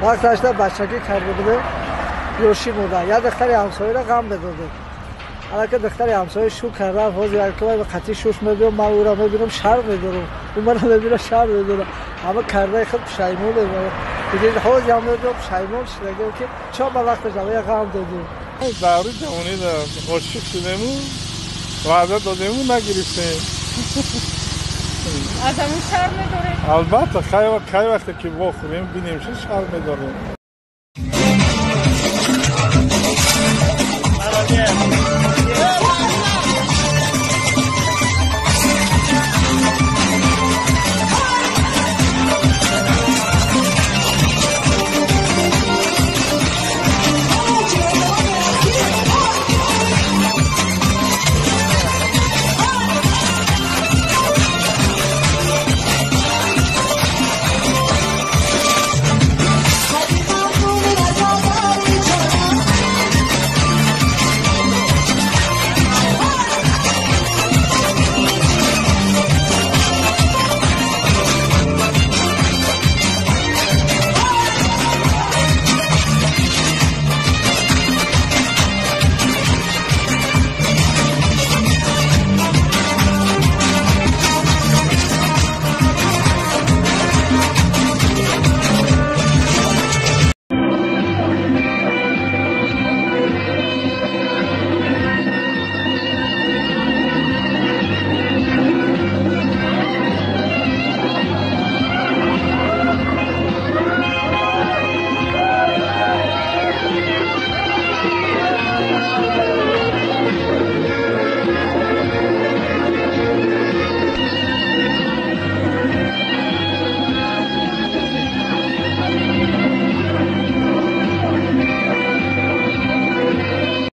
Вақташда бачагӣ карда будем, ёшӣ буда, як духтари ҳамсояро ғам медодем. Аллака духтари ҳамсоя шу кардам, ҳозир қатъи шуш мебиём, ман ӯро мебинам, шарм медорам, ӯ мана мебинам, шарм медорам. Ҳама кардаи худ пушаймон мебарам. Ҳозир ҳам мебиём, пушаймон шудагем, ки чо ба вақташ ҳамая ғам додем. Даври ҷавонӣ ошиқ шудему, ваъда додему, нагирифтем. Аз ҳамун шарм медоред? Албатта, кай вақте ки вохӯрем, бинем, шарм медорем.